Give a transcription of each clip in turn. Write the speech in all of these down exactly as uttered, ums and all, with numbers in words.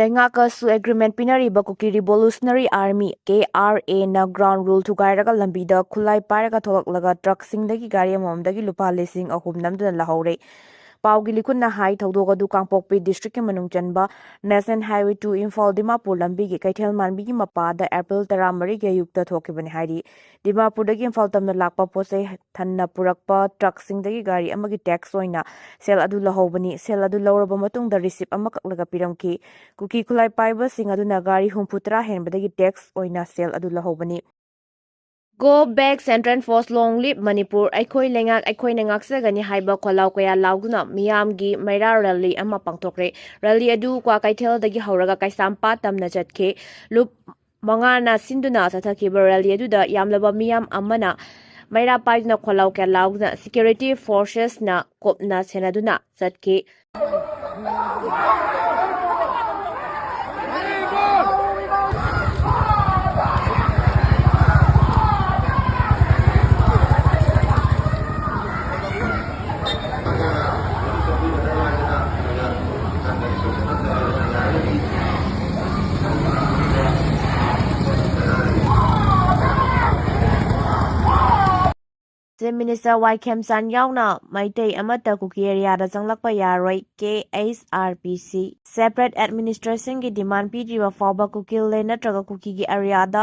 ꯂꯩꯉꯥꯛꯀꯁꯨ agreement ꯄꯤꯅꯔꯤꯕ ꯀꯨꯀꯤ revolutionary army, ꯀꯦ R ꯑꯦꯅ, ground rule ꯊꯨꯒꯥꯏꯔꯒ ꯂꯝꯕꯤꯗ ꯈꯨꯠꯂꯥꯏ ꯄꯥꯏꯔꯒ ꯊꯣꯛꯂꯛꯂꯒ ꯇ꯭ꯔꯛꯁꯤꯡꯗꯒꯤ ꯒꯥꯔꯤ ꯑꯃꯃꯝꯗꯒꯤ ꯂꯨꯄꯥ ꯂꯤꯁꯤꯡ ꯑꯍꯨꯝ ꯅꯝꯗꯨꯅ ꯂꯧꯍꯧꯔꯦ꯫ ꯄꯥꯎꯒꯤ ꯂꯤꯈꯨꯠꯅ ꯍꯥꯏ, ꯊꯧꯗꯣꯛ ꯑꯗꯨ ꯀꯥꯡꯄꯣꯛꯄꯤ ꯗꯤꯁꯇ꯭ꯔꯤꯛꯀꯤ ꯃꯅꯨꯡ ꯆꯟꯕ national highway two Imphal Dimapur ꯂꯝꯕꯤꯒꯤ ꯀꯩꯊꯦꯜ ꯃꯥꯟꯕꯤꯒꯤ ꯃꯄꯥꯗ ꯑꯦꯄ꯭ꯔꯤꯜ ꯇꯔꯥꯃꯔꯤꯒꯤ ꯑꯌꯨꯛꯇ ꯊꯣꯛꯈꯤꯕꯅꯤ ꯍꯥꯏꯔꯤ꯫ ꯗꯤꯃꯥꯄꯨꯔꯗꯒꯤ ꯏꯝꯐꯥꯜ ꯇꯝꯅ ꯂꯥꯛꯄ ꯄꯣꯠꯆꯩ ꯊꯟꯅ ꯄꯨꯔꯛꯄ ꯇ꯭ꯔꯛꯁꯤꯡꯗꯒꯤ ꯒꯥꯔꯤ ꯑꯃꯒꯤ ꯇꯦꯛꯁ ꯑꯣꯏꯅ ꯁꯦꯜ ꯑꯗꯨ ꯂꯧꯍꯧꯕꯅꯤ꯫ ꯁꯦꯜ ꯑꯗꯨ ꯂꯧꯔꯕ ꯃꯇꯨꯡꯗ ꯔꯤꯁꯤꯞ ꯑꯃ ꯀꯛꯂꯒ ꯄꯤꯔꯝꯈꯤ꯫ ꯀꯨꯀꯤ ꯈꯨꯠꯂꯥꯏ ꯄꯥꯏꯕꯁꯤꯡ ꯑꯗꯨꯅ ꯒꯥꯔꯤ ꯍꯨꯝꯐꯨꯇꯔꯥ ꯍꯦꯟꯕꯗꯒꯤ ꯇꯦꯛꯁ ꯑꯣꯏꯅ ꯁꯦꯜ ꯑꯗꯨ ꯂꯧꯍꯧꯕꯅꯤ꯫ Go back Central Force, long live Manipur, ꯑꯩꯈꯣꯏ ꯂꯩꯉꯥꯛ ꯑꯩꯈꯣꯏꯅ ꯉꯥꯛꯆꯒꯅꯤ ꯍꯥꯏꯕ ꯈꯣꯜꯂꯥꯎ ꯀꯌꯥ ꯂꯥꯎꯗꯨꯅ ꯃꯤꯌꯥꯝꯒꯤ ꯃꯩꯔꯥ ꯔꯦꯂꯤ ꯑꯃ ꯄꯥꯡꯊꯣꯛꯈ꯭ꯔꯦ꯫ ꯔꯦꯂꯤ ꯑꯗꯨ ꯀ꯭ꯋꯥꯀꯩꯊꯦꯜꯗꯒꯤ ꯍꯧꯔꯒ ꯀꯩꯁꯥꯝꯄꯥꯠ ꯇꯝꯅ ꯆꯠꯈꯤ꯫ ꯂꯨꯞ ꯃꯉꯥꯅ ꯁꯤꯟꯗꯨꯅ ꯆꯠꯊꯈꯤꯕ ꯔꯦꯂꯤ ꯑꯗꯨꯗ ꯌꯥꯝꯂꯕ ꯃꯤꯌꯥꯝ ꯑꯃꯅ ꯃꯩꯔꯥ ꯄꯥꯏꯗꯨꯅ ꯈꯣꯜꯂꯥꯎ ꯀꯌꯥ ꯂꯥꯎꯗꯨꯅ ꯁꯦꯀ꯭ꯌꯨꯔꯤꯇꯤ ꯐꯣꯔꯁꯦꯁꯅ ꯀꯨꯞꯅ ꯁꯦꯟꯅꯗꯨꯅ ꯆꯠꯈꯤ꯫ Chief Minister ꯋꯥꯏ ꯈꯦꯝꯆꯥꯟ ꯌꯥꯎꯅ ꯃꯩꯇꯩ ꯑꯃꯠꯇ ꯀꯨꯀꯤ ꯑꯦꯔꯤꯌꯥꯗ ꯆꯪꯂꯛꯄ ꯌꯥꯔꯣꯏ, ꯀꯦ ꯑꯩꯆ ꯑꯥꯔ ꯄꯤ ꯁꯤ꯫ Separate Administrationꯒꯤ demand ꯄꯤꯗ꯭ꯔꯤꯕ ꯐꯥꯎꯕ ꯀꯨꯀꯤ ꯂꯦꯟ ꯅꯠꯇ꯭ꯔꯒ ꯀꯨꯀꯤꯒꯤ ꯑꯦꯔꯤꯌꯥꯗ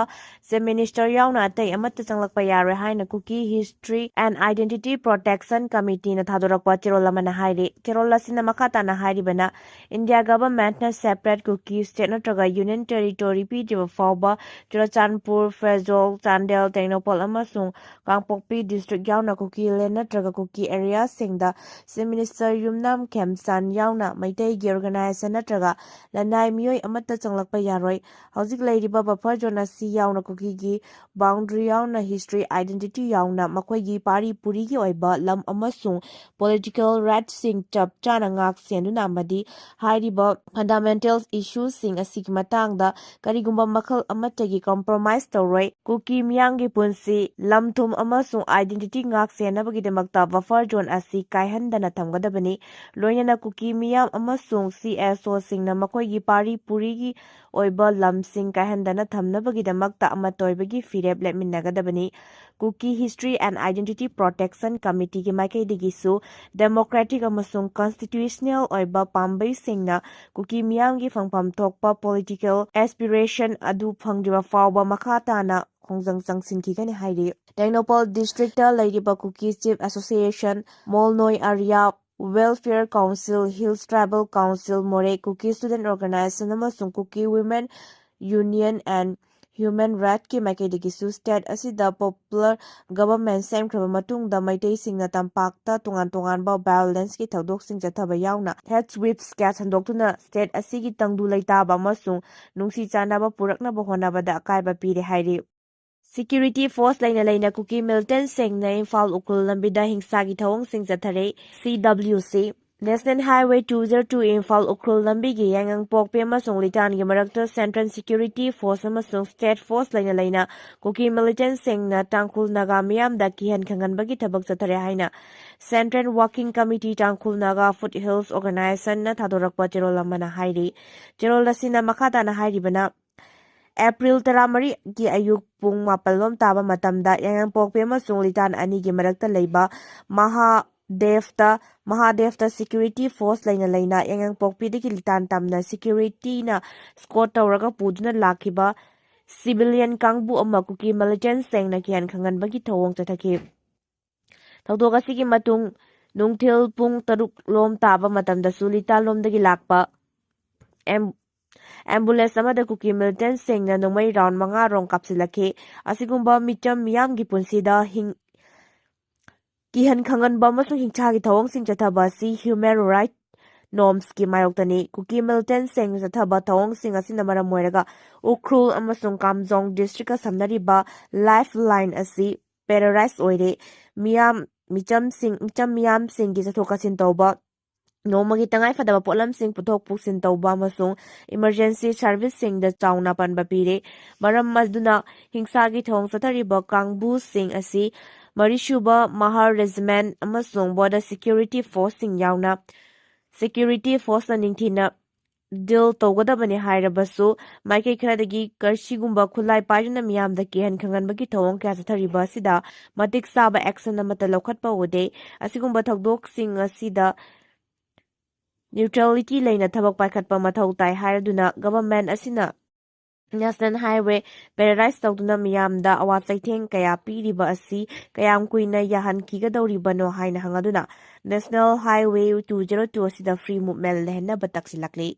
Chief Minister ꯌꯥꯎꯅ ꯑꯇꯩ ꯑꯃꯠꯇ ꯆꯪꯂꯛꯄ ꯌꯥꯔꯣꯏ ꯍꯥꯏꯅ Kuki History and Identity Protection Committeeꯅ ꯊꯥꯗꯣꯔꯛꯄ ꯆꯦꯔꯣꯜ ꯑꯃꯅ ꯍꯥꯏꯔꯤ꯫ ꯆꯦꯔꯣꯜ ꯑꯁꯤꯅ ꯃꯈꯥ ꯇꯥꯅ ꯍꯥꯏꯔꯤꯕꯅ, India Governmentꯅ separate Kuki state ꯅꯠꯇ꯭ꯔꯒ union territory ꯄꯤꯗ꯭ꯔꯤꯕ ꯐꯥꯎꯕ ꯆꯨꯔꯆꯥꯟꯄꯨꯔ, ꯐꯦꯖꯣꯜ, ꯆꯥꯟꯗꯦꯜ, ꯇꯦꯡꯅꯧꯄꯜ ꯑꯃꯁꯨꯡ ꯀꯥꯡꯄꯣꯛꯄꯤ district ꯌꯥꯎꯅ ꯀꯨꯀꯤ ꯂꯦꯟ ꯅꯠꯇ꯭ꯔꯒ ꯀꯨꯀꯤ ꯑꯦꯔꯤꯌꯥꯁꯤꯡꯗ Chief Minister ꯌꯨꯝꯅꯥꯝ ꯈꯦꯝꯆꯥꯟ ꯌꯥꯎꯅ ꯃꯩꯇꯩꯒꯤ organization ꯅꯠꯇ꯭ꯔꯒ ꯂꯅꯥꯏ ꯃꯤꯑꯣꯏ ꯑꯃꯠꯇ ꯆꯪꯂꯛꯄ ꯌꯥꯔꯣꯏ꯫ ꯍꯧꯖꯤꯛ ꯂꯩꯔꯤꯕ buffer zone ꯑꯁꯤ ꯌꯥꯎꯅ ꯀꯨꯀꯤꯒꯤ boundary ꯌꯥꯎꯅ history, identity ꯌꯥꯎꯅ ꯃꯈꯣꯏꯒꯤ ꯄꯥꯔꯤ ꯄꯨꯔꯤꯒꯤ ꯑꯣꯏꯕ ꯂꯝ ꯑꯃꯁꯨꯡ political rightsꯁꯤꯡ ꯆꯞ ꯆꯥꯅ ꯉꯥꯛ ꯁꯦꯟꯗꯨꯅ ꯑꯃꯗꯤ ꯍꯥꯏꯔꯤꯕ fundamental issueꯁꯤꯡ ꯑꯁꯤꯒꯤ ꯃꯇꯥꯡꯗ ꯀꯔꯤꯒꯨꯝꯕ ꯃꯈꯜ ꯑꯃꯠꯇꯒꯤ compromise ꯇꯧꯔꯣꯏ꯫ ꯀꯨꯀꯤ ꯃꯤꯌꯥꯝꯒꯤ ꯄꯨꯟꯁꯤ, ꯂꯝ ꯊꯨꯝ ꯑꯃꯁꯨꯡ identity ꯉꯥꯛ ꯁꯦꯟꯅꯕꯒꯤꯗꯃꯛꯇ buffer zone ꯑꯁꯤ ꯀꯥꯏꯍꯟꯗꯅ ꯊꯝꯒꯗꯕꯅꯤ꯫ ꯂꯣꯏꯅꯅ ꯀꯨꯀꯤ ꯃꯤꯌꯥꯝ ꯑꯃꯁꯨꯡ C S Oꯁꯤꯡꯅ ꯃꯈꯣꯏꯒꯤ ꯄꯥꯔꯤ ꯄꯨꯔꯤꯒꯤ ꯑꯣꯏꯕ ꯂꯝꯁꯤꯡ ꯀꯥꯏꯍꯟꯗꯅ ꯊꯝꯅꯕꯒꯤꯗꯃꯛꯇ ꯑꯃꯠꯇ ꯑꯣꯏꯕꯒꯤ ꯐꯤꯔꯦꯞ ꯂꯦꯞꯃꯤꯟꯅꯒꯗꯕꯅꯤ꯫ Kuki History and Identity Protection Committeeꯒꯤ ꯃꯥꯏꯀꯩꯗꯒꯤꯁꯨ democratic ꯑꯃꯁꯨꯡ constitutional ꯑꯣꯏꯕ ꯄꯥꯝꯕꯩꯁꯤꯡꯅ ꯀꯨꯀꯤ ꯃꯤꯌꯥꯝꯒꯤ ꯐꯪꯐꯝ ꯊꯣꯛꯄ political aspiration ꯑꯗꯨ ꯐꯪꯗ꯭ꯔꯤꯕ ꯐꯥꯎꯕ ꯃꯈꯥ ꯇꯥꯅ ꯈꯣꯡꯖꯪ ꯆꯪꯁꯤꯟꯈꯤꯒꯅꯤ ꯍꯥꯏꯔꯤ꯫ ꯇꯦꯡꯅꯧꯄꯜ districtꯇ ꯂꯩꯔꯤꯕ Kuki Chief Association, Molnoi area Welfare Council, Hills Tribal Council, ꯃꯣꯔꯦ Kuki Student Organization ꯑꯃꯁꯨꯡ Kuki Women Union and Human Rightꯀꯤ ꯃꯥꯏꯀꯩꯗꯒꯤꯁꯨ state ꯑꯁꯤꯗ popular government ꯁꯦꯝꯈ꯭ꯔꯕ ꯃꯇꯨꯡꯗ ꯃꯩꯇꯩꯁꯤꯡꯅ ꯇꯝꯄꯥꯛꯇ ꯇꯣꯉꯥꯟ ꯇꯣꯉꯥꯟꯕ violenceꯀꯤ ꯊꯧꯗꯣꯛꯁꯤꯡ ꯆꯠꯊꯕ ꯌꯥꯎꯅ hate sweeps ꯀꯌꯥ ꯁꯟꯗꯣꯛꯇꯨꯅ state ꯑꯁꯤꯒꯤ ꯇꯪꯗꯨ ꯂꯩꯇꯥꯕ ꯑꯃꯁꯨꯡ ꯅꯨꯡꯁꯤ ꯆꯥꯟꯅꯕ ꯄꯨꯔꯛꯅꯕ ꯍꯣꯠꯅꯕꯗ ꯑꯀꯥꯏꯕ ꯄꯤꯔꯦ ꯍꯥꯏꯔꯤ꯫ Security force ꯂꯩꯅ ꯂꯩꯅ ꯀꯨꯀꯤ militantꯁꯤꯡꯅ ꯏꯝꯐꯥꯜ ꯎꯈ꯭ꯔꯨꯜ ꯂꯝꯕꯤꯗ ꯍꯤꯡꯁꯥꯒꯤ ꯊꯧꯑꯣꯡꯁꯤꯡ ꯆꯠꯊꯔꯦ꯫ C W C꯫ National Highway two zero two Imphal Ukhrul ꯂꯝꯕꯤꯒꯤ ꯌꯥꯏꯉꯪꯄꯣꯛꯄꯤ ꯑꯃꯁꯨꯡ ꯂꯤꯇꯥꯟꯒꯤ ꯃꯔꯛꯇ Central Security Force ꯑꯃꯁꯨꯡ state force ꯂꯩꯅ ꯂꯩꯅ ꯀꯨꯀꯤ militantꯁꯤꯡꯅ ꯇꯥꯡꯈꯨꯜ ꯅꯥꯒꯥ ꯃꯤꯌꯥꯝꯗ ꯀꯤꯍꯟ ꯈꯪꯍꯟꯕꯒꯤ ꯊꯕꯛ ꯆꯠꯊꯔꯦ ꯍꯥꯏꯅ Central Working Committee ꯇꯥꯡꯈꯨꯜ ꯅꯥꯒꯥ Foothills Organizationꯅ ꯊꯥꯗꯣꯔꯛꯄ ꯆꯦꯔꯣꯜ ꯑꯃꯅ ꯍꯥꯏꯔꯤ꯫ ꯆꯦꯔꯣꯜ ꯑꯁꯤꯅ ꯃꯈꯥ ꯇꯥꯅ ꯍꯥꯏꯔꯤꯕꯅ, April ꯇꯔꯥꯃꯔꯤꯒꯤ ꯑꯌꯨꯛ ꯄꯨꯡ ꯃꯥꯄꯜ ꯂꯣꯝ ꯇꯥꯕ ꯃꯇꯝꯗ ꯌꯥꯏꯉꯪꯄꯣꯛꯄꯤ ꯑꯃꯁꯨꯡ ꯂꯤꯇꯥꯟ ꯑꯅꯤꯒꯤ ꯃꯔꯛꯇ ꯂꯩꯕ ꯃꯍꯥꯗꯦꯕꯇ, ꯃꯍꯥꯗꯦꯕꯇ security force ꯂꯩꯅ ꯂꯩꯅ ꯌꯥꯏꯉꯪꯄꯣꯛꯄꯤꯗꯒꯤ ꯂꯤꯇꯥꯟ ꯇꯝꯅ securityꯅ escort ꯇꯧꯔꯒ ꯄꯨꯗꯨꯅ ꯂꯥꯛꯈꯤꯕ civilian ꯀꯥꯡꯕꯨ ꯑꯃ ꯀꯨꯀꯤ militantꯁꯤꯡꯅ ꯀꯤꯍꯟ ꯈꯪꯍꯟꯕꯒꯤ ꯊꯧꯑꯣꯡ ꯆꯠꯊꯈꯤ꯫ ꯊꯧꯗꯣꯛ ꯑꯁꯤꯒꯤ ꯃꯇꯨꯡ ꯅꯨꯡꯊꯤꯜ ꯄꯨꯡ ꯇꯔꯨꯛ ꯂꯣꯝ ꯇꯥꯕ ꯃꯇꯝꯗꯁꯨ ꯂꯤꯇꯥꯟ ꯂꯣꯝꯗꯒꯤ ꯂꯥꯛꯄ ꯑꯦꯝ-, ambulance ꯑꯃꯗ ꯀꯨꯀꯤ militantꯁꯤꯡꯅ ꯅꯣꯡꯃꯩ round ꯃꯉꯥ ꯔꯣꯝ ꯀꯥꯞꯁꯤꯜꯂꯛꯈꯤ꯫ ꯑꯁꯤꯒꯨꯝꯕ ꯃꯤꯆꯝ ꯃꯤꯌꯥꯝꯒꯤ ꯄꯨꯟꯁꯤꯗ ꯍꯤꯡ-, ꯀꯤꯍꯟ ꯈꯪꯍꯟꯕ ꯑꯃꯁꯨꯡ ꯍꯤꯡꯁꯥꯒꯤ ꯊꯧꯑꯣꯡꯁꯤꯡ ꯆꯠꯊꯕ ꯑꯁꯤ human right normsꯀꯤ ꯃꯥꯌꯣꯛꯇꯅꯤ꯫ ꯀꯨꯀꯤ militantꯁꯤꯡ ꯆꯠꯊꯕ ꯊꯧꯑꯣꯡꯁꯤꯡ ꯑꯁꯤꯅ ꯃꯔꯝ ꯑꯣꯏꯔꯒ ꯎꯈ꯭ꯔꯨꯜ ꯑꯃꯁꯨꯡ ꯀꯥꯝꯖꯣꯡ districtꯀ ꯁꯝꯅꯔꯤꯕ lifeline ꯑꯁꯤ paralyze ꯑꯣꯏꯔꯦ꯫ ꯃꯤꯌꯥꯝ, ꯃꯤꯆꯝꯁꯤꯡ, ꯃꯤꯆꯝ ꯃꯤꯌꯥꯝꯁꯤꯡꯒꯤ ꯆꯠꯊꯣꯛ ꯆꯠꯁꯤꯟ ꯇꯧꯕ, ꯅꯣꯡꯃꯒꯤ ꯇꯉꯥꯏꯐꯗꯕ ꯄꯣꯠꯂꯝꯁꯤꯡ ꯄꯨꯊꯣꯛ ꯄꯨꯁꯤꯟ ꯇꯧꯕ ꯑꯃꯁꯨꯡ emergency serviceꯁꯤꯡꯗ ꯆꯥꯎꯅ ꯑꯄꯟꯕ ꯄꯤꯔꯦ꯫ ꯃꯔꯝ ꯑꯗꯨꯅ ꯍꯤꯡꯁꯥꯒꯤ ꯊꯧꯑꯣꯡ ꯆꯠꯊꯔꯤꯕ ꯀꯥꯡꯕꯨꯁꯤꯡ ꯑꯁꯤ ꯃꯔꯤꯁꯨꯕ ꯃꯍꯥꯔ ꯔꯦꯖꯤꯃꯦꯟ ꯑꯃꯁꯨꯡ ꯕꯣꯔꯗꯔ ꯁꯦꯀ꯭ꯌꯨꯔꯤꯇꯤ ꯐꯣꯔꯁꯁꯤꯡ ꯌꯥꯎꯅ ꯁꯦꯀ꯭ꯌꯨꯔꯤꯇꯤ ꯐꯣꯔꯁꯅ ꯅꯤꯡꯊꯤꯅ ꯗꯤꯜ ꯇꯧꯒꯗꯕꯅꯤ ꯍꯥꯏꯔꯕꯁꯨ, ꯃꯥꯏꯀꯩ ꯈꯔꯗꯒꯤ ꯀꯔꯁꯤꯒꯨꯝꯕ ꯈꯨꯠꯂꯥꯏ ꯄꯥꯏꯗꯨꯅ ꯃꯤꯌꯥꯝꯗ ꯀꯤꯍꯟ ꯈꯪꯍꯟꯕꯒꯤ ꯊꯧꯑꯣꯡ ꯀꯌꯥ ꯆꯠꯊꯔꯤꯕ ꯑꯁꯤꯗ ꯃꯇꯤꯛ ꯆꯥꯕ ꯑꯦꯛꯁꯟ ꯑꯃꯠꯇ ꯂꯧꯈꯠꯄ ꯎꯗꯦ꯫ ꯑꯁꯤꯒꯨꯝꯕ ꯊꯧꯗꯣꯛꯁꯤꯡ ꯑꯁꯤꯗ ꯅ꯭ꯌꯨꯇ꯭ꯔꯦꯂꯤꯇꯤ ꯂꯩꯅ ꯊꯕꯛ ꯄꯥꯏꯈꯠꯄ ꯃꯊꯧ ꯇꯥꯏ ꯍꯥꯏꯔꯗꯨꯅ ꯒꯚꯔꯟꯃꯦꯟꯠ ꯑꯁꯤꯅ ꯅꯦꯁꯅꯦꯜ ꯍꯥꯏꯋꯦ ꯄꯦꯔꯥꯂꯥꯏꯖ ꯇꯧꯗꯨꯅ ꯃꯤꯌꯥꯝꯗ ꯑꯋꯥ ꯆꯩꯊꯦꯡ ꯀꯌꯥ ꯄꯤꯔꯤꯕ ꯑꯁꯤ ꯀꯌꯥꯝ ꯀꯨꯏꯅ ꯌꯥꯍꯟꯈꯤꯒꯗꯧꯔꯤꯕꯅꯣ ꯍꯥꯏꯅ ꯍꯪꯂꯗꯨꯅ national highway two zero two ꯑꯁꯤꯗ ꯐ꯭ꯔꯤ ꯃꯨꯚꯃꯦꯟꯠ ꯂꯩꯍꯟꯅꯕ ꯇꯛꯁꯤꯜꯂꯛꯂꯤ꯫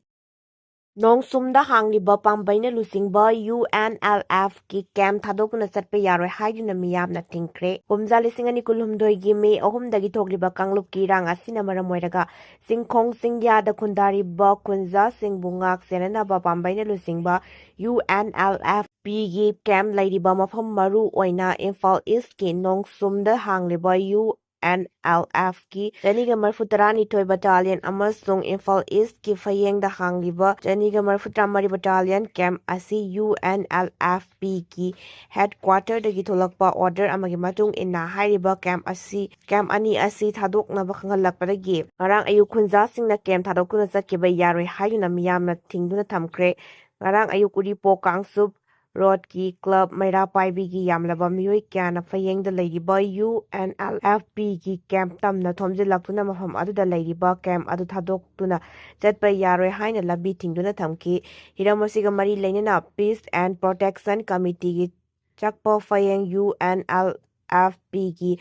ꯅꯣꯡꯁꯨꯝꯗ ꯍꯥꯡꯂꯤꯕ ꯄꯥꯝꯕꯩꯅ ꯂꯨꯆꯤꯡꯕ ꯌꯨ ꯑꯦꯟ ꯑꯦꯜ ꯑꯦꯐꯀꯤ ꯀꯦꯝꯞ ꯊꯥꯗꯣꯛꯇꯨꯅ ꯆꯠꯄ ꯌꯥꯔꯣꯏ ꯍꯥꯏꯗꯨꯅ ꯃꯤꯌꯥꯝꯅ ꯊꯤꯡꯈ꯭ꯔꯦ꯫ ꯀꯨꯝꯖꯥ ꯂꯤꯁꯤꯡ ꯑꯅꯤ ꯀꯨꯟꯍꯨꯝꯗꯣꯏꯒꯤ ꯃꯦ ꯑꯍꯨꯝꯗꯒꯤ ꯊꯣꯛꯂꯤꯕ ꯀꯥꯡꯂꯨꯞꯀꯤ ꯏꯔꯥꯡ ꯑꯁꯤꯅ ꯃꯔꯝ ꯑꯣꯏꯔꯒ ꯆꯤꯡꯈꯣꯡ ꯆꯤꯡꯌꯥꯗ ꯈꯨꯟꯗꯥꯔꯤꯕ ꯈꯨꯟꯖꯥꯁꯤꯡꯕꯨ ꯉꯥꯛ ꯁꯦꯟꯅꯅꯕ ꯄꯥꯝꯕꯩꯅ ꯂꯨꯆꯤꯡꯕ ꯌꯨ ꯑꯦꯟ ꯑꯦꯜ ꯑꯦꯐ ꯄꯤꯒꯤ ꯀꯦꯝꯞ ꯂꯩꯔꯤꯕ ꯃꯐꯝ ꯃꯔꯨ ꯑꯣꯏꯅ ꯏꯝꯐꯥꯜ ꯏꯁꯀꯤ ꯅꯣꯡꯁꯨꯝꯗ ꯍꯥꯡꯂꯤꯕ ꯌꯨ ꯑꯦꯟ ꯑꯦꯜ ꯑꯦꯐꯀꯤ ꯆꯅꯤꯒ ꯃꯔꯤꯐꯨ ꯇꯔꯥꯅꯤꯊꯣꯏ ꯕꯠꯇꯥꯂꯤꯌꯟ ꯑꯃꯁꯨꯡ ꯏꯝꯐꯥꯜ ꯏꯁꯀꯤ ꯐꯌꯦꯡꯗ ꯍꯥꯡꯂꯤꯕ ꯆꯅꯤꯒ ꯃꯔꯤꯐꯨ ꯇꯔꯥꯃꯔꯤ ꯕꯠꯇꯥꯂꯤꯌꯟ ꯀꯦꯝꯞ ꯑꯁꯤ ꯌꯨ ꯑꯦꯟ ꯑꯦꯜ ꯑꯦꯐ ꯄꯤꯒꯤ ꯍꯦꯗꯀ꯭ꯋꯥꯇꯔꯗꯒꯤ ꯊꯣꯛꯂꯛꯄ ꯑꯣꯔꯗꯔ ꯑꯃꯒꯤ ꯃꯇꯨꯡ ꯏꯟꯅ ꯍꯥꯏꯔꯤꯕ ꯀꯦꯝꯞ ꯑꯁꯤ, ꯀꯦꯝꯞ ꯑꯅꯤ ꯑꯁꯤ ꯊꯥꯗꯣꯛꯅꯕ ꯈꯪꯍꯜꯂꯛꯄꯗꯒꯤ ꯉꯔꯥꯡ ꯑꯌꯨꯛ ꯈꯨꯟꯖꯥꯁꯤꯡꯅ ꯀꯦꯝꯞ ꯊꯥꯗꯣꯛꯇꯨꯅ ꯆꯠꯈꯤꯕ ꯌꯥꯔꯣꯏ ꯍꯥꯏꯗꯨꯅ ꯃꯤꯌꯥꯝꯅ ꯊꯤꯡꯗꯨꯅ ꯊꯝꯈ꯭ꯔꯦ꯫ ꯉꯔꯥꯡ ꯑꯌꯨꯛ ꯎꯔꯤꯄꯣꯛ ꯀꯥꯡꯆꯨꯞ ꯔꯣꯗꯀꯤ ꯀ꯭ꯂꯕ ꯃꯩꯔꯥ ꯄꯥꯏꯕꯤꯒꯤ ꯌꯥꯝꯂꯕ ꯃꯤꯑꯣꯏ ꯀꯌꯥꯅ ꯐꯌꯦꯡꯗ ꯂꯩꯔꯤꯕ ꯌꯨ ꯑꯦꯟ ꯑꯦꯜ ꯑꯦꯐ ꯄꯤꯒꯤ ꯀꯦꯝꯞ ꯇꯝꯅ ꯊꯣꯝꯖꯤꯜꯂꯛꯇꯨꯅ ꯃꯐꯝ ꯑꯗꯨꯗ ꯂꯩꯔꯤꯕ ꯀꯦꯝꯞ ꯑꯗꯨ ꯊꯥꯗꯣꯛꯇꯨꯅ ꯆꯠꯄ ꯌꯥꯔꯣꯏ ꯍꯥꯏꯅ ꯂꯝꯕꯤ ꯊꯤꯡꯗꯨꯅ ꯊꯝꯈꯤ꯫ ꯍꯤꯔꯝ ꯑꯁꯤꯒ ꯃꯔꯤ ꯂꯩꯅꯅ Peace and Protection Committeeꯒꯤ ꯆꯛꯄ ꯐꯌꯦꯡ ꯌꯨ ꯑꯦꯟ ꯑꯦꯜ ꯑꯦꯐ ꯄꯤꯒꯤ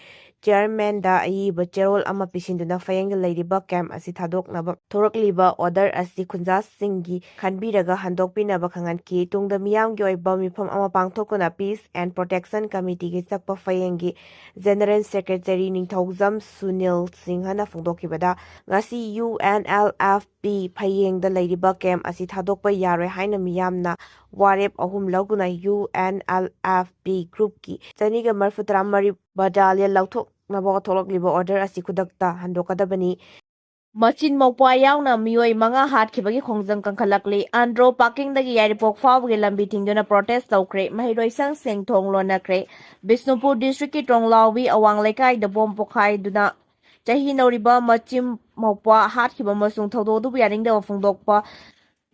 ꯆꯤꯌꯔꯃꯦꯟꯗ ꯑꯏꯕ ꯆꯦꯔꯣꯜ ꯑꯃ ꯄꯤꯁꯤꯟꯗꯨꯅ ꯐꯌꯦꯡꯗ ꯂꯩꯔꯤꯕ ꯀꯦꯝꯞ ꯑꯁꯤ ꯊꯥꯗꯣꯛꯅꯕ ꯊꯣꯔꯛꯂꯤꯕ ꯑꯣꯔꯗꯔ ꯑꯁꯤ ꯈꯨꯟꯖꯥꯁꯤꯡꯒꯤ ꯈꯟꯕꯤꯔꯒ ꯍꯟꯗꯣꯛꯄꯤꯅꯕ ꯈꯪꯍꯟꯈꯤ꯫ ꯇꯨꯡꯗ ꯃꯤꯌꯥꯝꯒꯤ ꯑꯣꯏꯕ ꯃꯤꯐꯝ ꯑꯃ ꯄꯥꯡꯊꯣꯛꯇꯨꯅ Peace and Protection Committeeꯒꯤ ꯆꯛꯄ ꯐꯌꯦꯡꯒꯤ ꯖꯦꯅꯔꯦꯜ ꯁꯦꯀ꯭ꯔꯦꯇꯔꯤ ꯅꯤꯡꯊꯧꯖꯝ ꯁꯨꯅꯤꯜ ꯁꯤꯡꯍꯅ ꯐꯣꯡꯗꯣꯛꯈꯤꯕꯗ, ꯉꯁꯤ U N L F P ꯐꯌꯦꯡꯗ ꯂꯩꯔꯤꯕ ꯀꯦꯝꯞ ꯑꯁꯤ ꯊꯥꯗꯣꯛꯄ ꯌꯥꯔꯣꯏ ꯍꯥꯏꯅ ꯃꯤꯌꯥꯝꯅ ꯋꯥꯔꯦꯞ ꯑꯍꯨꯝ ꯂꯧꯗꯨꯅ U N L F P ꯒ꯭ꯔꯨꯞꯀꯤ ꯆꯅꯤꯒ ꯃꯔꯤꯐꯨ ꯇꯔꯥꯃꯔꯤ ꯕꯠꯇꯥꯂꯤꯌꯟ ꯂꯧꯊꯣꯛꯅꯕ ꯊꯣꯛꯂꯛꯂꯤꯕ ꯑꯣꯔꯗꯔ ꯑꯁꯤ ꯈꯨꯗꯛꯇ ꯍꯟꯗꯣꯛꯀꯗꯕꯅꯤ꯫ ꯃꯆꯤꯟ ꯃꯧꯄ꯭ꯋꯥ ꯌꯥꯎꯅ ꯃꯤꯑꯣꯏ ꯃꯉꯥ ꯍꯥꯠꯈꯤꯕꯒꯤ ꯈꯣꯡꯖꯪ ꯀꯟꯈꯠꯂꯛꯂꯤ꯫ ꯑꯟꯗ꯭ꯔꯣ ꯄꯥꯀꯤꯡꯗꯒꯤ ꯌꯥꯏꯔꯤꯄꯣꯛ ꯐꯥꯎꯕꯒꯤ ꯂꯝꯕꯤ ꯊꯤꯡꯗꯨꯅ ꯄ꯭ꯔꯣꯇꯦꯁ ꯇꯧꯈ꯭ꯔꯦ꯫ ꯃꯍꯩꯔꯣꯏꯁꯪ ꯁꯦꯡ ꯊꯣꯡ ꯂꯣꯟꯅꯈ꯭ꯔꯦ꯫ ꯕꯤꯁꯅꯨꯄꯨꯔ ꯗꯤꯁꯇ꯭ꯔꯤꯛꯀꯤ ꯇ꯭ꯔꯣꯡꯂꯥꯎꯕꯤ ꯑꯋꯥꯡ ꯂꯩꯀꯥꯏꯗ ꯕꯣꯝ ꯄꯣꯈꯥꯏꯗꯨꯅ ꯆꯍꯤ ꯅꯧꯔꯤꯕ ꯃꯆꯤꯟ ꯃꯧꯄ꯭ꯋꯥ ꯍꯥꯠꯈꯤꯕ ꯑꯃꯁꯨꯡ ꯊꯧꯗꯣꯛ ꯑꯗꯨꯕꯨ ꯌꯥꯅꯤꯡꯗꯕ ꯐꯣꯡꯗꯣꯛꯄ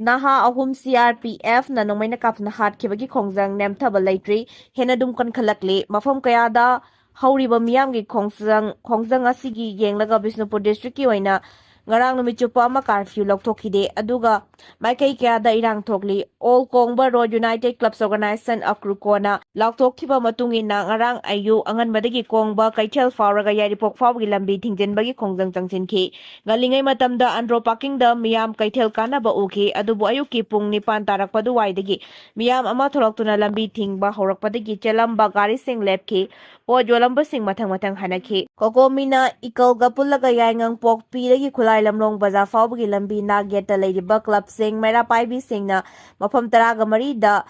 ꯅꯍꯥ ꯑꯍꯨꯝ CRPFꯅ ꯅꯣꯡꯃꯩꯅ ꯀꯥꯞꯇꯨꯅ ꯍꯥꯠꯈꯤꯕꯒꯤ ꯈꯣꯡꯖꯪ ꯅꯦꯝꯊꯕ ꯂꯩꯇ꯭ꯔꯤ꯫ ꯍꯦꯟꯅ ꯑꯗꯨꯝ ꯀꯟꯈꯠꯂꯛꯂꯤ꯫ ꯃꯐꯝ ꯀꯌꯥꯗ ꯍꯧꯔꯤꯕ ꯃꯤꯌꯥꯝꯒꯤ ꯈꯣꯡꯖꯪ, ꯈꯣꯡꯖꯪ ꯑꯁꯤꯒꯤ ꯌꯦꯡꯂꯒ ꯕꯤꯁꯅꯨꯄꯨꯔ ꯗꯤꯁꯇ꯭ꯔꯤꯛꯀꯤ ꯑꯣꯏꯅ ꯉꯔꯥꯡ ꯅꯨꯃꯤꯠ ꯆꯨꯞꯄ ꯑꯃ ꯀꯥꯔꯐ꯭ꯌꯨ ꯂꯧꯊꯣꯛꯈꯤꯗꯦ꯫ ꯑꯗꯨꯒ ꯃꯥꯏꯀꯩ ꯀꯌꯥꯗ ꯏꯔꯥꯡ ꯊꯣꯛꯂꯤ꯫ ꯑꯣꯜ ꯀꯣꯡꯕ ꯔꯣꯗ ꯌꯨꯅꯥꯏꯇꯦꯗ ꯀ꯭ꯂꯕꯁ ꯑꯣꯔꯒꯅꯥꯏꯖꯦꯁꯟ ꯑꯀ꯭ꯔꯨꯀꯣꯅ ꯂꯥꯎꯊꯣꯛꯈꯤꯕ ꯃꯇꯨꯡ ꯏꯟꯅ ꯉꯔꯥꯡ ꯑꯌꯨꯛ ꯑꯉꯟꯕꯗꯒꯤ ꯀꯣꯡꯕ ꯀꯩꯊꯦꯜ ꯐꯥꯎꯔꯒ ꯌꯥꯏꯔꯤꯄꯣꯛ ꯐꯥꯎꯕꯒꯤ ꯂꯝꯕꯤ ꯊꯤꯡꯖꯤꯟꯕꯒꯤ ꯈꯣꯡꯖꯪ ꯆꯪꯁꯤꯟꯈꯤ꯫ ꯉꯜꯂꯤꯉꯩ ꯃꯇꯝꯗ ꯑꯟꯗ꯭ꯔꯣ ꯄꯥꯀꯤꯡꯗ ꯃꯤꯌꯥꯝ ꯀꯩꯊꯦꯜ ꯀꯥꯅꯕ ꯎꯈꯤ, ꯑꯗꯨꯕꯨ ꯑꯌꯨꯛꯀꯤ ꯄꯨꯡ ꯅꯤꯄꯥꯟ ꯇꯥꯔꯛꯄ ꯑꯗꯨꯋꯥꯏꯗꯒꯤ ꯃꯤꯌꯥꯝ ꯑꯃ ꯊꯣꯛꯂꯛꯇꯨꯅ ꯂꯝꯕꯤ ꯊꯤꯡꯕ ꯍꯧꯔꯛꯄꯗꯒꯤ ꯆꯦꯜꯂꯝꯕ ꯒꯥꯔꯤꯁꯤꯡ ꯂꯦꯞꯈꯤ꯫ ꯄꯣꯠ ꯌꯣꯜꯂꯝꯕꯁꯤꯡ ꯃꯊꯪ ꯃꯊꯪ ꯍꯥꯏꯅꯈꯤ꯫ ꯀꯣꯀꯣꯃꯤꯅ ꯏꯀꯜꯒ ꯄꯨꯜꯂꯒ ꯌꯥꯏꯉꯪꯄꯣꯛꯄꯤꯗꯒꯤ ꯈꯨꯂꯥꯏ ꯂꯝꯂꯣꯡ ꯕꯖꯥꯔ ꯐꯥꯎꯕꯒꯤ ꯂꯝꯕꯤ ꯅꯥꯛ ꯌꯦꯠꯇ ꯂꯩꯔꯤꯕ ꯀ꯭ꯂꯕꯁꯤꯡ, ꯃꯩꯔꯥ ꯄꯥꯏꯕꯤꯁꯤꯡꯅ ꯃꯐꯝ ꯇꯔꯥꯒ ꯃꯔꯤꯗ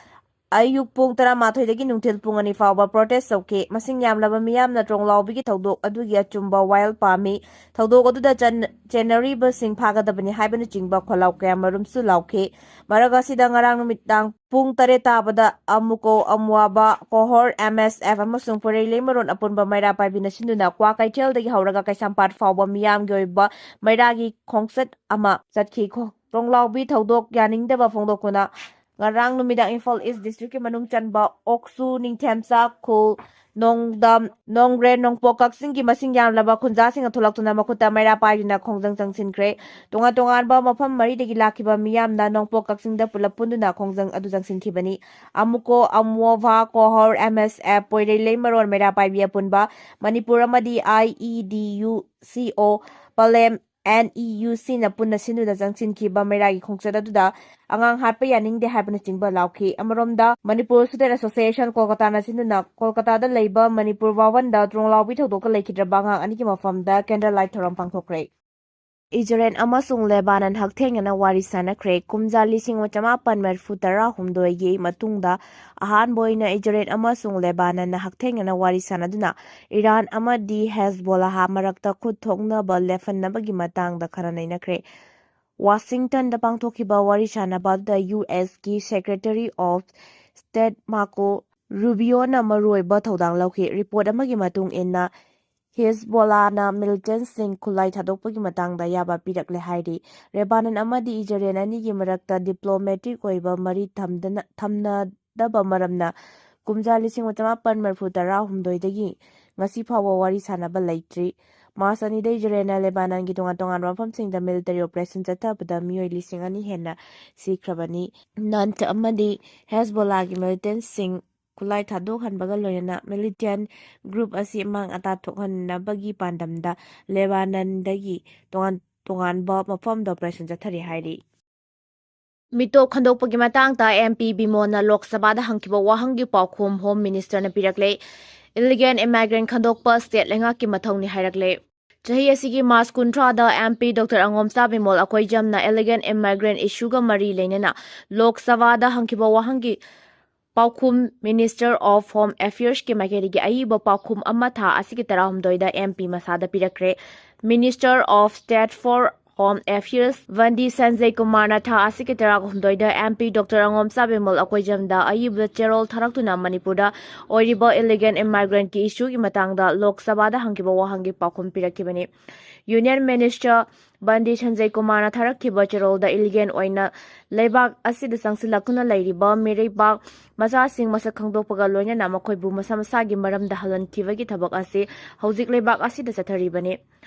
ꯑꯌꯨꯛ ꯄꯨꯡ ꯇꯔꯥꯃꯥꯊꯣꯏꯗꯒꯤ ꯅꯨꯡꯊꯤꯜ ꯄꯨꯡ ꯑꯅꯤ ꯐꯥꯎꯕ ꯄ꯭ꯔꯣꯇꯦꯁ ꯇꯧꯈꯤ꯫ ꯃꯁꯤꯡ ꯌꯥꯝꯂꯕ ꯃꯤꯌꯥꯝꯅ ꯇ꯭ꯔꯣꯡꯂꯥꯎꯕꯤꯒꯤ ꯊꯧꯗꯣꯛ ꯑꯗꯨꯒꯤ ꯑꯆꯨꯝꯕ ꯋꯥꯌꯦꯜ ꯄꯥꯝꯃꯤ꯫ ꯊꯧꯗꯣꯛ ꯑꯗꯨꯗ ꯆꯟ-, ꯆꯦꯟꯅꯔꯤꯕꯁꯤꯡ ꯐꯥꯒꯗꯕꯅꯤ ꯍꯥꯏꯕꯅꯆꯤꯡꯕ ꯈꯣꯜꯂꯥꯎ ꯀꯌꯥꯃꯔꯨꯝꯁꯨ ꯂꯥꯎꯈꯤ꯫ ꯃꯔꯛ ꯑꯁꯤꯗ ꯉꯔꯥꯡ ꯅꯨꯃꯤꯗꯥꯡ ꯄꯨꯡ ꯇꯔꯦꯠ ꯇꯥꯕꯗ ꯑꯃꯨꯀꯣ, ꯑꯃꯨꯋꯥꯕ, ꯀꯣꯍꯣꯔ, MSF ꯑꯃꯁꯨꯡ ꯄꯣꯏꯔꯩꯂꯩꯃꯔꯣꯟ ꯑꯄꯨꯟꯕ ꯃꯩꯔꯥ ꯄꯥꯏꯕꯤꯅ ꯁꯤꯟꯗꯨꯅ ꯀ꯭ꯋꯥ ꯀꯩꯊꯦꯜꯗꯒꯤ ꯍꯧꯔꯒ ꯀꯩꯁꯥꯝꯄꯥꯠ ꯐꯥꯎꯕ ꯃꯤꯌꯥꯝꯒꯤ ꯑꯣꯏꯕ ꯃꯩꯔꯥꯒꯤ ꯈꯣꯡꯆꯠ ꯑꯃ ꯆꯠꯈꯤ꯫ ꯈꯣ-, ꯇ꯭ꯔꯣꯡꯂꯥꯎꯕꯤ ꯊꯧꯗꯣꯛ ꯌꯥꯅꯤꯡꯗꯕ ꯐꯣꯡꯗꯣꯛꯇꯨꯅ ꯉꯔꯥꯡ ꯅꯨꯃꯤꯗꯥꯡ ꯏꯝꯐꯥꯜ ꯏꯁ ꯗꯤꯁꯇ꯭ꯔꯤꯛꯀꯤ ꯃꯅꯨꯡ ꯆꯟꯕ ꯑꯣꯛꯁꯨ, ꯅꯤꯡꯊꯦꯝꯆꯥ, ꯈꯨꯜ, ꯅꯣꯡꯗꯝ, ꯅꯣꯡꯒ꯭ꯔꯦꯟ, ꯅꯣꯡꯄꯣꯛ ꯀꯛꯆꯤꯡꯒꯤ ꯃꯁꯤꯡ ꯌꯥꯝꯂꯕ ꯈꯨꯟꯖꯥꯁꯤꯡꯅ ꯊꯣꯛꯂꯛꯇꯨꯅ ꯃꯈꯨꯠꯇ ꯃꯩꯔꯥ ꯄꯥꯏꯗꯨꯅ ꯈꯣꯡꯖꯪ ꯆꯪꯁꯤꯟꯈ꯭ꯔꯦ꯫ ꯇꯣꯉꯥꯟ ꯇꯣꯉꯥꯟꯕ ꯃꯐꯝ ꯃꯔꯤꯗꯒꯤ ꯂꯥꯛꯈꯤꯕ ꯃꯤꯌꯥꯝꯅ ꯅꯣꯡꯄꯣꯛ ꯀꯛꯆꯤꯡꯗ ꯄꯨꯂꯞ ꯄꯨꯟꯗꯨꯅ ꯈꯣꯡꯖꯪ ꯑꯗꯨ ꯆꯪꯁꯤꯟꯈꯤꯕꯅꯤ꯫ ꯑꯃꯨꯀꯣ, ꯑꯃꯨꯑꯣꯚꯥ, ꯀꯣꯍꯣꯔ, MSF, ꯄꯣꯏꯔꯩꯂꯩꯃꯔꯣꯟ ꯃꯩꯔꯥ ꯄꯥꯏꯕꯤ ꯑꯄꯨꯟꯕ, ꯃꯅꯤꯄꯨꯔ ꯑꯃꯗꯤ IEDUCO, ꯄꯂꯦꯝ, NEUCꯅ ꯄꯨꯟꯅ ꯁꯤꯟꯗꯨꯅ ꯆꯪꯁꯤꯟꯈꯤꯕ ꯃꯩꯔꯥꯒꯤ ꯈꯣꯡꯆꯠ ꯑꯗꯨꯗ ꯑꯉꯥꯡ ꯍꯥꯠꯄ ꯌꯥꯅꯤꯡꯗꯦ ꯍꯥꯏꯕꯅꯆꯤꯡꯕ ꯂꯥꯎꯈꯤ꯫ ꯑꯃꯔꯣꯝꯗ ꯃꯅꯤꯄꯨꯔ ꯁ꯭ꯇꯨꯗꯦꯟꯠ ꯑꯦꯁꯣꯁꯤꯌꯦꯁꯟ ꯀꯣꯜꯀꯇꯥꯅ ꯁꯤꯟꯗꯨꯅ ꯀꯣꯜꯀꯇꯥꯗ ꯂꯩꯕ ꯃꯅꯤꯄꯨꯔ ꯚꯥꯕꯟꯗ ꯇ꯭ꯔꯣꯡꯂꯥꯎꯕꯤ ꯊꯧꯗꯣꯛꯇ ꯂꯩꯈꯤꯗ꯭ꯔꯕ ꯑꯉꯥꯡ ꯑꯅꯤꯒꯤ ꯃꯐꯝꯗ ꯀꯦꯟꯗꯜ ꯂꯥꯏꯠ ꯊꯧꯔꯝ ꯄꯥꯡꯊꯣꯛꯈ꯭ꯔꯦ꯫ ꯏꯖꯔꯦꯜ ꯑꯃꯁꯨꯡ ꯂꯦꯕꯥꯅꯟ ꯍꯛꯊꯦꯡꯅꯅ ꯋꯥꯔꯤ ꯁꯥꯟꯅꯈ꯭ꯔꯦ꯫ ꯀꯨꯝꯖꯥ ꯂꯤꯁꯤꯡ ꯑꯃ ꯆꯃꯥꯄꯟ ꯃꯔꯤꯐꯨ ꯇꯔꯥꯍꯨꯝꯗꯣꯏꯒꯤ ꯃꯇꯨꯡꯗ ꯑꯍꯥꯟꯕ ꯑꯣꯏꯅ ꯏꯖꯔꯦꯜ ꯑꯃꯁꯨꯡ ꯂꯦꯕꯥꯅꯟꯅ ꯍꯛꯊꯦꯡꯅꯅ ꯋꯥꯔꯤ ꯁꯥꯟꯅꯗꯨꯅ ꯏꯔꯥꯟ ꯑꯃꯗꯤ ꯍꯦꯖꯕꯣꯂꯥꯍ ꯃꯔꯛꯇ ꯈꯨꯠ ꯊꯣꯛꯅꯕ ꯂꯦꯞꯍꯟꯅꯕꯒꯤ ꯃꯇꯥꯡꯗ ꯈꯟꯅ ꯅꯩꯅꯈ꯭ꯔꯦ꯫ ꯋꯥꯁꯤꯡꯇꯟꯗ ꯄꯥꯡꯊꯣꯛꯈꯤꯕ ꯋꯥꯔꯤ ꯁꯥꯟꯅꯕ ꯑꯗꯨꯗ ꯌꯨ ꯑꯦꯁꯀꯤ Secretary of State Marco Rubioꯅ ꯃꯔꯨꯑꯣꯏꯕ ꯊꯧꯗꯥꯡ ꯂꯧꯈꯤ꯫ ꯔꯤꯄꯣꯔꯠ ꯑꯃꯒꯤ ꯃꯇꯨꯡ ꯏꯟꯅ, ꯍꯤꯖꯕꯣꯂꯥꯅ ꯃꯤꯂꯤꯇꯦꯟꯠꯁꯤꯡ ꯈꯨꯠꯂꯥꯏ ꯊꯥꯗꯣꯛꯄꯒꯤ ꯃꯇꯥꯡꯗ ꯑꯌꯥꯕ ꯄꯤꯔꯛꯂꯦ ꯍꯥꯏꯔꯤ꯫ ꯂꯦꯕꯥꯅꯟ ꯑꯃꯗꯤ ꯏꯖꯔꯦꯜ ꯑꯅꯤꯒꯤ ꯃꯔꯛꯇ diplomatic ꯑꯣꯏꯕ ꯃꯔꯤ ꯊꯝꯗꯅ-, ꯊꯝꯅꯗꯕ ꯃꯔꯝꯅ ꯀꯨꯝꯖꯥ ꯂꯤꯁꯤꯡ ꯑꯃ ꯆꯃꯥꯄꯟ ꯃꯔꯤꯐꯨ ꯇꯔꯥꯍꯨꯝꯗꯣꯏꯗꯒꯤ ꯉꯁꯤ ꯐꯥꯎꯕ ꯋꯥꯔꯤ ꯁꯥꯟꯅꯕ ꯂꯩꯇ꯭ꯔꯤ꯫ ꯃꯥꯔꯆ ꯑꯅꯤꯗ ꯏꯖꯔꯦꯜꯅ ꯂꯦꯕꯥꯅꯟꯒꯤ ꯇꯣꯉꯥꯟ ꯇꯣꯉꯥꯟꯕ ꯃꯐꯝꯁꯤꯡꯗ military operation ꯆꯠꯊꯕꯗ ꯃꯤꯑꯣꯏ ꯂꯤꯁꯤꯡ ꯑꯅꯤ ꯍꯦꯟꯅ ꯁꯤꯈ꯭ꯔꯕꯅꯤ꯫ ꯅꯟ ꯑꯃꯗꯤ ꯍꯦꯖꯕꯣꯂꯥꯒꯤ ꯃꯤꯂꯤꯇꯦꯟꯠꯁꯤꯡ ꯈꯨꯠꯂꯥꯏ ꯊꯥꯗꯣꯛꯍꯟꯕꯒ ꯂꯣꯏꯅꯅ militant group ꯑꯁꯤ ꯑꯃꯥꯡ ꯑꯇꯥ ꯊꯣꯛꯍꯟꯅꯕꯒꯤ ꯄꯥꯟꯗꯝꯗ ꯂꯦꯕꯥꯅꯟꯗꯒꯤ ꯇꯣꯉꯥꯟ ꯇꯣꯉꯥꯟꯕ ꯃꯐꯝꯗ operation ꯆꯠꯊꯔꯤ ꯍꯥꯏꯔꯤ꯫ ꯃꯤꯇꯣꯞ ꯈꯟꯗꯣꯛꯄꯒꯤ ꯃꯇꯥꯡꯗ ꯑꯦꯝ ꯄꯤ ꯕꯤꯃꯣꯜꯅ ꯂꯣꯛ ꯁꯚꯥꯗ ꯍꯪꯈꯤꯕ ꯋꯥꯍꯪꯒꯤ ꯄꯥꯎꯈꯨꯝ Home Ministerꯅ ꯄꯤꯔꯛꯂꯦ꯫ Illegal immigrant ꯈꯟꯗꯣꯛꯄ state ꯂꯩꯉꯥꯛꯀꯤ ꯃꯊꯧꯅꯤ ꯍꯥꯏꯔꯛꯂꯦ꯫ ꯆꯍꯤ ꯑꯁꯤꯒꯤ ꯃꯥꯔꯆ ꯀꯨꯟꯊ꯭ꯔꯥꯗ M P doctor Angomcha Bimol ꯑꯩꯈꯣꯏꯖꯝꯅ illegal immigrant issueꯒ ꯃꯔꯤ ꯂꯩꯅꯅ ꯂꯣꯛ ꯁꯚꯥꯗ ꯍꯪꯈꯤꯕ ꯋꯥꯍꯪꯒꯤ ꯄꯥꯎꯈꯨꯝ Minister of Home Affairsꯀꯤ ꯃꯥꯏꯀꯩꯗꯒꯤ ꯑꯏꯕ ꯄꯥꯎꯈꯨꯝ ꯑꯃ ꯊꯥ ꯑꯁꯤꯒꯤ ꯇꯔꯥꯍꯨꯝꯗꯣꯏꯗ ꯑꯦꯝ ꯄꯤ ꯃꯁꯥꯗ ꯄꯤꯔꯛꯈ꯭ꯔꯦ꯫ Minister of State for Home Affairs ꯕꯟꯗꯤ Sanjay ꯀꯨꯃꯥꯔꯅ ꯊꯥ ꯑꯁꯤꯒꯤ ꯇꯔꯥꯍꯨꯝꯗꯣꯏꯗ M P doctor Angomcha Bimol ꯑꯩꯈꯣꯏꯖꯝꯗ ꯑꯏꯕ ꯆꯦꯔꯣꯜ ꯊꯥꯔꯛꯇꯨꯅ ꯃꯅꯤꯄꯨꯔꯗ ꯑꯣꯏꯔꯤꯕ illegal immigrantꯀꯤ issueꯒꯤ ꯃꯇꯥꯡꯗ ꯂꯣꯛ ꯁꯚꯥꯗ ꯍꯪꯈꯤꯕ ꯋꯥꯍꯪꯒꯤ ꯄꯥꯎꯈꯨꯝ ꯄꯤꯔꯛꯈꯤꯕꯅꯤ꯫ Union Minister ꯕꯟꯗꯤ ꯁꯟꯖꯌ ꯀꯨꯃꯥꯔꯅ ꯊꯥꯔꯛꯈꯤꯕ ꯆꯦꯔꯣꯜꯗ illegal ꯑꯣꯏꯅ ꯂꯩꯕꯥꯛ ꯑꯁꯤꯗ ꯆꯪꯁꯤꯜꯂꯛꯇꯨꯅ ꯂꯩꯔꯤꯕ ꯃꯤꯔꯩꯕꯥꯛ ꯃꯆꯥꯁꯤꯡ ꯃꯁꯛ ꯈꯪꯗꯣꯛꯄꯒ ꯂꯣꯏꯅꯅ ꯃꯈꯣꯏꯕꯨ ꯃꯁꯥ ꯃꯁꯥꯒꯤ ꯃꯔꯝꯗ ꯍꯜꯍꯟꯈꯤꯕꯒꯤ ꯊꯕꯛ ꯑꯁꯤ ꯍꯧꯖꯤꯛ ꯂꯩꯕꯥꯛ ꯑꯁꯤꯗ ꯆꯠꯊꯔꯤꯕꯅꯤ꯫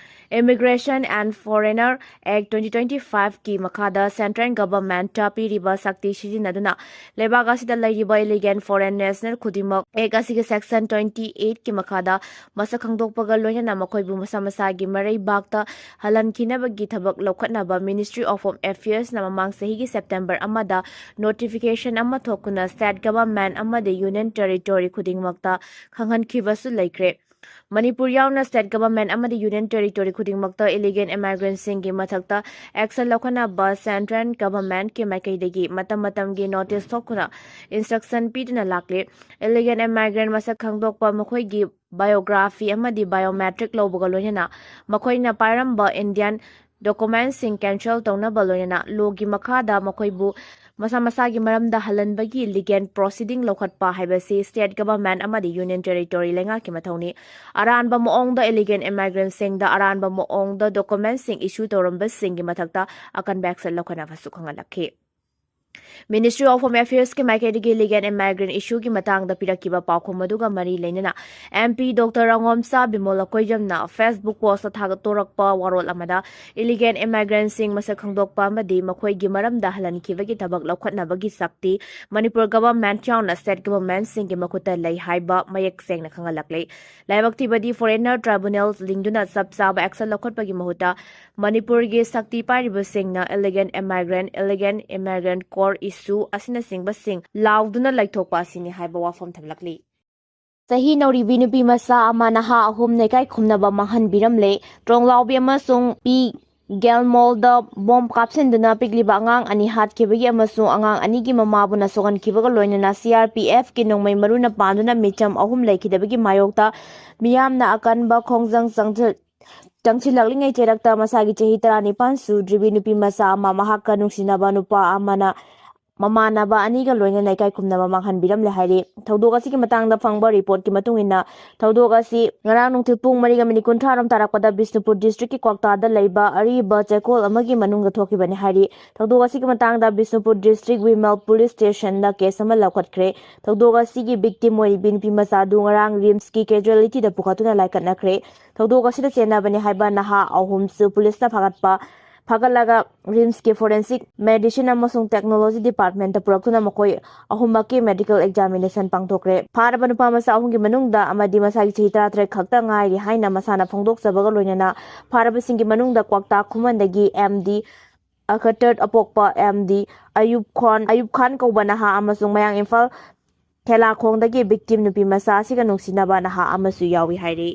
Immigration and Foreigner Act twenty twenty-fiveꯀꯤ ꯃꯈꯥꯗ central governmentꯇ ꯄꯤꯔꯤꯕ ꯁꯛꯇꯤ ꯁꯤꯖꯤꯟꯅꯗꯨꯅ ꯂꯩꯕꯥꯛ ꯑꯁꯤꯗ ꯂꯩꯔꯤꯕ illegal foreign national ꯈꯨꯗꯤꯡꯃꯛ Act ꯑꯁꯤꯒꯤ section twenty eightꯀꯤ ꯃꯈꯥꯗ ꯃꯁꯛ ꯈꯪꯗꯣꯛꯄꯒ ꯂꯣꯏꯅꯅ ꯃꯈꯣꯏꯕꯨ ꯃꯁꯥ ꯃꯁꯥꯒꯤ ꯃꯔꯩꯕꯥꯛꯇ ꯍꯜꯍꯟꯈꯤꯅꯕꯒꯤ ꯊꯕꯛ ꯂꯧꯈꯠꯅꯕ Ministry of Home Affairsꯅ ꯃꯃꯥꯡ ꯆꯍꯤꯒꯤ September ꯑꯃꯗ notification ꯑꯃ ꯊꯣꯛꯇꯨꯅ state government ꯑꯃꯗꯤ union territory ꯈꯨꯗꯤꯡꯃꯛꯇ ꯈꯪꯍꯟꯈꯤꯕꯁꯨ ꯂꯩꯈ꯭ꯔꯦ꯫ ꯃꯅꯤꯄꯨꯔ ꯌꯥꯎꯅ state government ꯑꯃꯗꯤ union territory ꯈꯨꯗꯤꯡꯃꯛꯇ illegal immigrantꯁꯤꯡꯒꯤ ꯃꯊꯛꯇ action ꯂꯧꯈꯠꯅꯕ central governmentꯀꯤ ꯃꯥꯏꯀꯩꯗꯒꯤ ꯃꯇꯝ ꯃꯇꯝꯒꯤ notice ꯊꯣꯛꯇꯨꯅ instruction ꯄꯤꯗꯨꯅ ꯂꯥꯛꯂꯤ꯫ Illegal immigrant ꯃꯁꯛ ꯈꯪꯗꯣꯛꯄ, ꯃꯈꯣꯏꯒꯤ biography ꯑꯃꯗꯤ biometric ꯂꯧꯕꯒ ꯂꯣꯏꯅꯅ ꯃꯈꯣꯏꯅ ꯄꯥꯏꯔꯝꯕ Indian documentꯁꯤꯡ cancel ꯇꯧꯅꯕ ꯂꯣꯏꯅꯅ lawꯒꯤ ꯃꯈꯥꯗ ꯃꯈꯣꯏꯕꯨ ꯃꯁꯥ ꯃꯁꯥꯒꯤ ꯃꯔꯝꯗ ꯍꯜꯍꯟꯕꯒꯤ legal proceeding ꯂꯧꯈꯠꯄ ꯍꯥꯏꯕꯁꯤ state government ꯑꯃꯗꯤ union territory ꯂꯩꯉꯥꯛꯀꯤ ꯃꯊꯧꯅꯤ꯫ ꯑꯔꯥꯟꯕ ꯃꯑꯣꯡꯗ illegal immigrantꯁꯤꯡꯗ ꯑꯔꯥꯟꯕ ꯃꯑꯣꯡꯗ documentꯁꯤꯡ issue ꯇꯧꯔꯝꯕꯁꯤꯡꯒꯤ ꯃꯊꯛꯇ ꯑꯀꯟꯕ action ꯂꯧꯈꯠꯅꯕꯁꯨ ꯈꯪꯍꯜꯂꯛꯈꯤ꯫ Ministry of Home Affairsꯀꯤ ꯃꯥꯏꯀꯩꯗꯒꯤ illegal immigrant issueꯒꯤ ꯃꯇꯥꯡꯗ ꯄꯤꯔꯛꯈꯤꯕ ꯄꯥꯎꯈꯨꯝ ꯑꯗꯨꯒ ꯃꯔꯤ ꯂꯩꯅꯅ MP Doctor ꯔꯪꯉꯣꯝꯆꯥ ꯕꯤꯃꯣꯜ ꯑꯀꯣꯏꯖꯝꯅ Facebookꯄꯣꯁꯇ ꯊꯥꯒꯠꯇꯣꯔꯛꯄ ꯋꯥꯔꯣꯜ ꯑꯃꯗ illegal immigrantꯁꯤꯡ ꯃꯁꯛ ꯈꯪꯗꯣꯛꯄ ꯑꯃꯗꯤ ꯃꯈꯣꯏꯒꯤ ꯃꯔꯝꯗ ꯍꯜꯍꯟꯈꯤꯕꯒꯤ ꯊꯕꯛ ꯂꯧꯈꯠꯅꯕꯒꯤ ꯁꯛꯇꯤ ꯃꯅꯤꯄꯨꯔ government ꯌꯥꯎꯅ state governmentꯁꯤꯡꯒꯤ ꯃꯈꯨꯠꯇ ꯂꯩ ꯍꯥꯏꯕ ꯃꯌꯦꯛ ꯁꯦꯡꯅ ꯈꯪꯍꯜꯂꯛꯂꯤ꯫ ꯂꯥꯏꯕꯛ ꯊꯤꯕꯗꯤ foreigner tribunal ꯂꯤꯡꯗꯨꯅ ꯆꯞ ꯆꯥꯕ action ꯂꯧꯈꯠꯄꯒꯤ ꯃꯍꯨꯠꯇ ꯃꯅꯤꯄꯨꯔꯒꯤ ꯁꯛꯇꯤ ꯄꯥꯏꯔꯤꯕꯁꯤꯡꯅ illegal immigrant, illegal immigrant core issue ꯑꯁꯤꯅꯆꯤꯡꯕꯁꯤꯡ ꯂꯥꯎꯗꯨꯅ ꯂꯩꯊꯣꯛꯄ ꯑꯁꯤꯅꯤ ꯍꯥꯏꯕ ꯋꯥꯐꯝ ꯊꯝꯂꯛꯂꯤ꯫ ꯆꯍꯤ ꯅꯧꯔꯤꯕꯤ ꯅꯨꯄꯤ ꯃꯆꯥ ꯑꯃ ꯅꯍꯥ ꯑꯍꯨꯝꯅ ꯏꯀꯥꯏ ꯈꯨꯝꯅꯕ ꯃꯥꯡꯍꯟꯕꯤꯔꯝꯂꯦ꯫ ꯇ꯭ꯔꯣꯡꯂꯥꯎꯕꯤ ꯑꯃꯁꯨꯡ ꯄꯤ ꯒꯦꯜꯃꯣꯜꯗ ꯕꯣꯝ ꯀꯥꯞꯁꯤꯟꯗꯨꯅ ꯄꯤꯛꯂꯤꯕ ꯑꯉꯥꯡ ꯑꯅꯤ ꯍꯥꯠꯈꯤꯕꯒꯤ ꯑꯃꯁꯨꯡ ꯑꯉꯥꯡ ꯑꯅꯤꯒꯤ ꯃꯃꯥꯕꯨꯅ ꯁꯣꯛꯍꯟꯈꯤꯕꯒ ꯂꯣꯏꯅꯅ CRPFꯀꯤ ꯅꯣꯡꯃꯩ ꯃꯔꯨꯅ ꯄꯥꯟꯗꯨꯅ ꯃꯤꯆꯝ ꯑꯍꯨꯝ ꯂꯩꯈꯤꯗꯕꯒꯤ ꯃꯥꯌꯣꯛꯇ ꯃꯤꯌꯥꯝꯅ ꯑꯀꯟꯕ ꯈꯣꯡꯖꯪ ꯆꯪꯁꯤꯜ-, ꯆꯪꯁꯤꯜꯂꯛꯂꯤꯉꯩ ꯆꯩꯔꯛꯇ ꯃꯁꯥꯒꯤ ꯆꯍꯤ ꯇꯔꯥꯅꯤꯄꯥꯟ ꯁꯨꯗ꯭ꯔꯤꯕꯤ ꯅꯨꯄꯤ ꯃꯆꯥ ꯑꯃ ꯃꯍꯥꯛꯀ ꯅꯨꯡꯁꯤꯅꯕ ꯅꯨꯄꯥ ꯑꯃꯅ ꯃꯃꯥꯟꯅꯕ ꯑꯅꯤꯒ ꯂꯣꯏꯅꯅ ꯏꯀꯥꯏ ꯈꯨꯝꯅꯕ ꯃꯥꯡꯍꯟꯕꯤꯔꯝꯂꯦ ꯍꯥꯏꯔꯤ꯫ ꯊꯧꯗꯣꯛ ꯑꯁꯤꯒꯤ ꯃꯇꯥꯡꯗ ꯐꯪꯕ report ꯀꯤ ꯃꯇꯨꯡ ꯏꯟꯅ, ꯊꯧꯗꯣꯛ ꯑꯁꯤ ꯉꯔꯥꯡ ꯅꯨꯡꯊꯤꯜ ꯄꯨꯡ ꯃꯔꯤꯒ ꯃꯤꯅꯤꯠ ꯀꯨꯟꯊ꯭ꯔꯥ ꯔꯣꯝ ꯇꯥꯔꯛꯄꯗ ꯕꯤꯁꯅꯨꯄꯨꯔ district ꯀꯤ ꯀ꯭ꯋꯥꯛꯇꯥꯗ ꯂꯩꯕ ꯑꯔꯤꯕ ꯆꯦꯀꯣꯜ ꯑꯃꯒꯤ ꯃꯅꯨꯡꯗ ꯊꯣꯛꯈꯤꯕꯅꯤ ꯍꯥꯏꯔꯤ꯫ ꯊꯧꯗꯣꯛ ꯑꯁꯤꯒꯤ ꯃꯇꯥꯡꯗ Bishnupur district women police station ꯗ case ꯑꯃ ꯂꯧꯈꯠꯈ꯭ꯔꯦ꯫ ꯊꯧꯗꯣꯛ ꯑꯁꯤꯒꯤ victim ꯑꯣꯏꯔꯤꯕꯤ ꯅꯨꯄꯤ ꯃꯆꯥ ꯑꯗꯨ ꯉꯔꯥꯡ RIMS ꯀꯤ casualty ꯗ ꯄꯨꯈꯠꯇꯨꯅ ꯂꯥꯏꯀꯠꯅꯈ꯭ꯔꯦ꯫ ꯊꯧꯗꯣꯛ ꯑꯁꯤꯗ ꯆꯦꯟꯅꯕꯅꯤ ꯍꯥꯏꯕ ꯅꯍꯥ ꯑꯍꯨꯝꯁꯨ ꯄꯨꯂꯤꯁꯅ ꯐꯥꯒꯠꯄ, ꯐꯥꯒꯠꯂꯒ RIMS ꯀꯤ forensic medicine ꯑꯃꯁꯨꯡ technology department ꯇ ꯄꯨꯔꯛꯇꯨꯅ ꯃꯈꯣꯏ ꯑꯍꯨꯝꯃꯛꯀꯤ medical examination ꯄꯥꯡꯊꯣꯛꯈ꯭ꯔꯦ꯫ ꯐꯥꯔꯕ ꯅꯨꯄꯥ ꯃꯆꯥ ꯑꯍꯨꯝꯒꯤ ꯃꯅꯨꯡꯗ ꯑꯃꯗꯤ ꯃꯁꯥꯒꯤ ꯆꯍꯤ ꯇꯔꯥꯇꯔꯦꯠ ꯈꯛꯇ ꯉꯥꯏꯔꯤ ꯍꯥꯏꯅ ꯃꯁꯥꯅ ꯐꯣꯡꯗꯣꯛꯆꯕꯒ ꯂꯣꯏꯅꯅ ꯐꯥꯔꯕꯁꯤꯡꯒꯤ ꯃꯅꯨꯡꯗ ꯀ꯭ꯋꯥꯛꯇꯥ ꯈꯨꯃꯟꯗꯒꯤ MD ꯑꯈꯇꯔ ꯑꯄꯣꯛꯄ MD ꯑꯌꯨꯕ ꯈꯥꯟ, ꯑꯌꯨꯕ ꯈꯥꯟ ꯀꯧꯕ ꯅꯍꯥ ꯑꯃꯁꯨꯡ ꯃꯌꯥꯡ ꯏꯝꯐꯥꯜ ꯈꯦꯂꯥꯈꯣꯡꯗꯒꯤ victim ꯅꯨꯄꯤ ꯃꯆꯥ ꯑꯁꯤꯒ ꯅꯨꯡꯁꯤꯅꯕ ꯅꯍꯥ ꯑꯃꯁꯨ ꯌꯥꯎꯏ ꯍꯥꯏꯔꯤ꯫